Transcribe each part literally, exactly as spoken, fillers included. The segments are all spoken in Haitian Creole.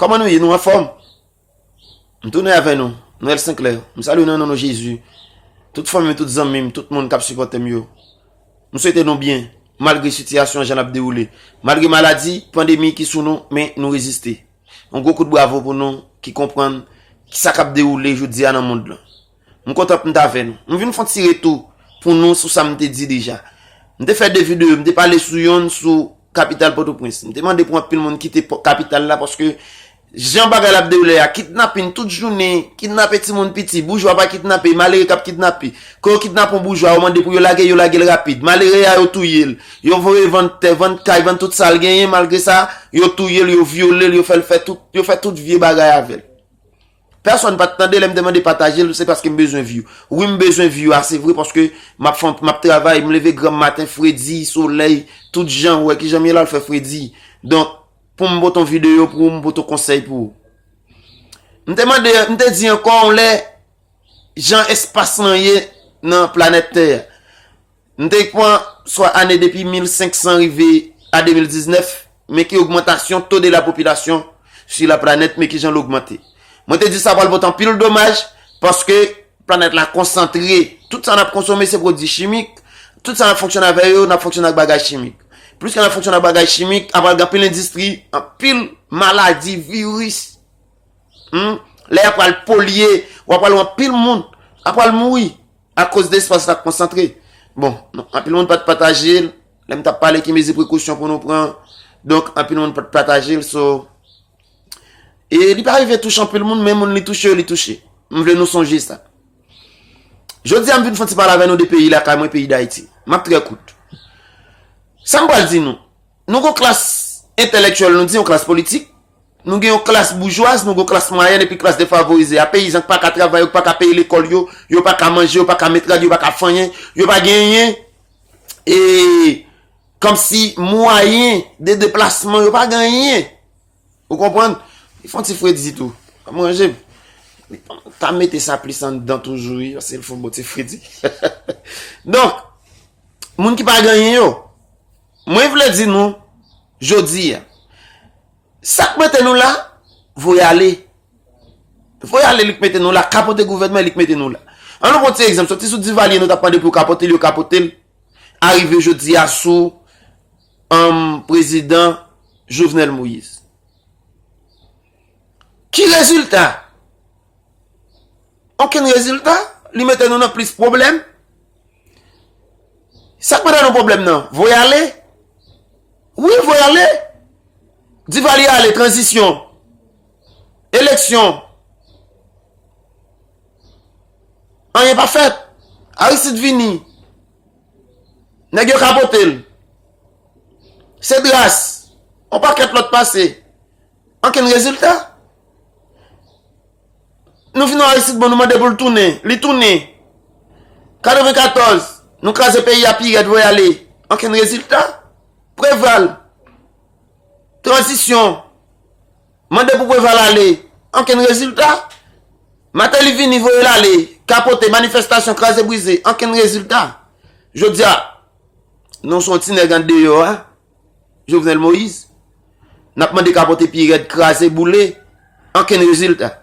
Kòman nou ye? Nou anfòm? M tounen avè nou, Noël Saint-Clair. M salye nou nan non Jezi. Tout fanmi m, tout zanmi m, tout moun k ap sipòte m yo. M swete nou byen, malgre sitiyasyon an jan l ap dewoule. Malgre maladi, pandemi ki sou nou, men nou reziste. Yon gwo kout bravo pou nou ki konprann ki sa k ap dewoule jodi a nan mond lan. M kontan pou m t avè nou. M vin fè yon ti retou pou nou sou sa m te di deja. M te fè de videyo, m te pale sou yonn sou kapital Pòtoprens. M te mande pou anpil moun kite po- kapital la paske jan bagay la ap dewoule a, kidnapin tout jounen, kidnape timoun piti, boujwa pa kidnape, malere k ap kidnape. Kan yo kidnape yon boujwa, yo mande pou yo lage, yo lage l rapid. Malere a, yo touye l. Yo voye vann tè, vann kay, vann tout sa l genyen, malgre sa, yo touye l, yo vyole l, yo fè l fè tout, yo fè tout vye bagay avè l. Pèsonn pa t tande lè m te mande pataje l, se paske m bezwen view. Wi, m bezwen view a, se vre, paske m ap fè, m ap travay, m leve granm maten, fredi, solèy, tout jan, ou wè kijan m ye la, l fè fredi. Donk, pou m pote yon videyo pou ou, m pote yon konsèy pou ou. M te mande, m te di ankò yon lè, jan espas lan ye nan planèt tè a. M te pran swa ane depi mil senk san rive a de mil diznèf, men ki ogmantasyon to de la popilasyon sur la planèt, men ki jan l ogmante. Mwen te di sa pral pote anpil domaj, paske planèt la konsantre, tout sa n ap konsome se pwodui chimik, tout sa n ap fonksyone avè yo, n ap fonksyone ak bagay chimik. Plis ke n ap fonksyone ak bagay chimik, apral gen anpil endistri, anpil maladi, viris. Hmm? Lè y ap pral polye, w ap pral wè anpil moun ap pral mouri akoz de espas la konsantre. Bon, non, anpil moun pa t pataje l. Lè m t ap pale ki mezi prekosyon pou nou pran. Donk, anpil moun pa t pataje l, so. E li pa rive touche anpil moun, men moun li touche yo, li touche. M vle nou sonje sa. Jodi a, m vin fè yon ti pale avè nou de peyi lakay mwen, peyi Dayiti. M ap trè kout. Sa m pral di nou, nou gon klas entèlektyèl, nou di yon klas politik, nou gen yon klas boujwaz, nou gon klas mwayèn epi klas defavorize a, peyizan k pa ka travay, yo k pa ka peye lekòl yo, yo pa ka manje, yo pa ka met rad, yo pa ka fè anyen, yo pa gen anyen, e kòmsi mwayen de deplasman, yo pa gen anyen. Ou konprann? Li fè yon ti fredi tou. Ban m ranje m. Li ta mete sa plis anndan toujou, wi, paske l fè yon bon ti fredi. Donk, moun ki pa gen anyen yo, mwen vle di nou, jodi a, sa k mete nou la, voye ale. Voye ale li k mete nou la, kapote gouvènman li k mete nou la. An nou pran ti egzanp, soti sou Divalye nou t ap mande pou yo kapote l, yo kapote l. Arive jodi a sou, um, prezidan Jovenel Moïse. Ki rezilta? Okenn rezilta. Li mete nou nan plis pwoblèm. Sa k mete nou pwoblèm nan? Voye ale? Wi, voye ale. Divalye ale, tranzisyon. Eleksyon. Anyen pa fèt. Aristide vini. Nèg yo kapote l. Cédras. Yon pakèt lòt pase. Okenn rezilta. Nou vin wè Aristide bon, nou mande pou l tounen. Li tounen. Katrevenkatòz, nou kraze peyi a pi rèd, voye ale. Okenn rezilta. Preval. Tranzisyon. Mande pou Preval ale. Okenn rezilta. Martelly vini, voye l ale. Kapote, manifestasyon, kraze, brize. Okenn rezilta. Jodi a, nou se yon ti nèg andeyò a. Jovenel Moïse. N ap mande kapote pi rèd, kraze, boule. Okenn rezilta.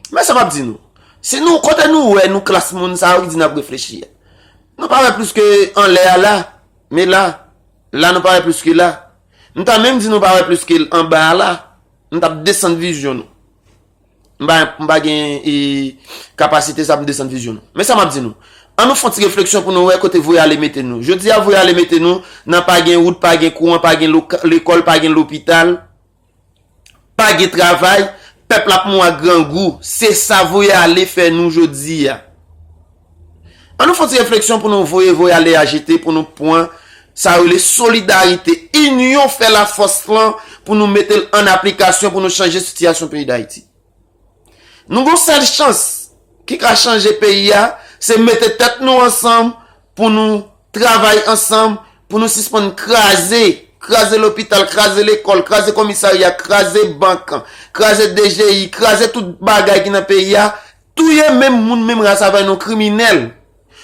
Men sa m ap di nou. Si nou, kote nou wè nou klas moun sa yo ki di n ap reflechi a, nou pa wè plis ke anlè a la, men la, la nou pa wè plis ke la. M ta menm di nou pa wè plis ke anba a la. M t ap desann vizyon nou. M pa, m pa gen, e, kapasite sa pou m desann vizyon nou. Men sa m ap di nou. An nou fè yon ti refleksyon pou nou wè kote voye ale mete nou. Jodi a, voye ale mete nou nan pa gen wout, pa gen kouran, pa gen loka- lekòl, pa gen lopital, pa gen travay, pèp la ap mouri ak grangou. Se sa voye ale fè nou jodi a. An nou fè yon ti refleksyon pou nou voye voye ale a jete, pou nou pran sa yo rele solidarite, inyon fè lafòs lan, pou nou mete l an aplikasyon, pou nou chanje sitiyasyon peyi Dayiti. Nou gon sèl chans ki ka chanje peyi a, se mete tèt nou ansanm pou nou travay ansanm, pou nou sispann kraze, kraze lopital, kraze lekòl, kraze komisarya, kraze bank, kraze D G I, kraze tout bagay ki nan peyi a, touye menm moun menm ras avè nou, kriminèl.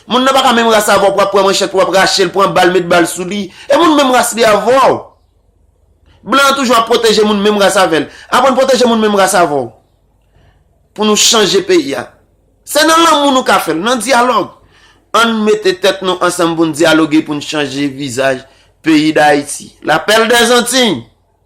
Moun nan pa ka menm ras avè w pou w ap pran manchèt, pou w ap rache l, pran bal, met bal sou li. E moun menm ras li avè w. Blan an toujou ap pwoteje moun menm ras avè l. Aprann pwoteje moun menm ras avè w. Pou nou chanje peyi a. Se nan lanmou nou ka fè l, nan dyalòg. Ann mete tèt nou ansanm pou n dyaloge, pou n chanje vizaj peyi Dayiti. Lapèl dèzantiy.